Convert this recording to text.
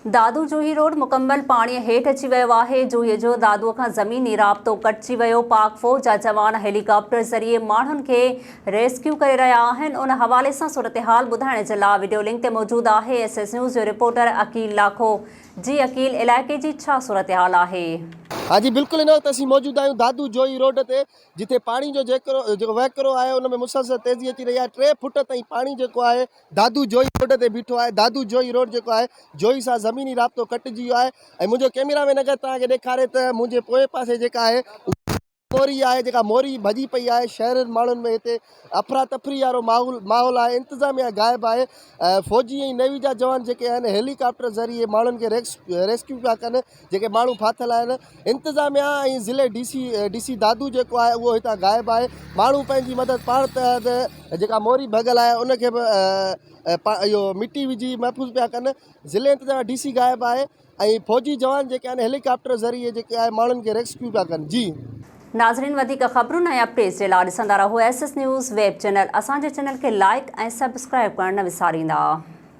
Dadu Johi road مڪمل پاڻي هيٺ اچي ويو آهي، جوهي جو دادو کان زميني رابطو ڪٽجي ويو، پاڪ فوج جا جوان هيليڪاپٽر ذريعي ماڻهن کي ريسڪيو ڪري رهيا آهن، ان حوالي سان صورتحال ٻڌائڻ جي لاء وڊيو لنڪ تي موجود آهي ايس ايس نيوز جو رپورٽر عقيل لاکو، جي عقيل علائقي جي ڇا صورتحال آهي؟ ها جي بلڪل هن وقت اسين موجود آهيون دادو جوهي روڊ تي جتي پاڻي جو جيڪرو جيڪو وهڪرو آهي ان ۾ مسلسل تيزي اچي رهي آهي ٽي فوٽ تائين پاڻي جيڪو آهي دادو جوئي روڊ تي بيٺو آهي دادو جوئي روڊ جيڪو آهي جوئي سان زميني رابطو ڪٽجي ويو آهي ۽ منهنجو ڪيميرا مين اگر توهان کي ڏيکاري ته منهنجي پوئين پاسي جيڪا آهي موري آهي جيڪا موري ڀڄي پئي آهي شهرين ماڻهن ۾ هتي افرا تفري وارو ماحول ماحول آهي انتظاميا غائب آهي فوجي ۽ نيوي جا جوان جيڪي آهن هيليڪاپٽر ذريعي ماڻهن کي ريسڪيو پيا ڪن جيڪي ماڻهو ڦاٿل آهن انتظاميا ۽ ضلعي D C D C Dadu جيڪو آهي اهو هتان غائب آهي ماڻهو پنهنجي مدد پاڻ تحت جيڪا موري ڀڳل آهي ان کي به اهو مٽي وجهي محفوظ پيا ڪن ضلعي انتظاميا ڊي سي غائب آهي ۽ فوجي جوان جيڪي آهن هيليڪاپٽر ذريعي جيڪي آهي ماڻهن کي ريسڪيو پيا ڪن جي. ناظرين وڌيڪ خبرن ۽ اپڊيٽس جي لاء ڏسندا رهو S S news web channel اسان جي چينل کي لائيڪ ۽ سبسڪرائيب ڪرڻ نه وساريندا.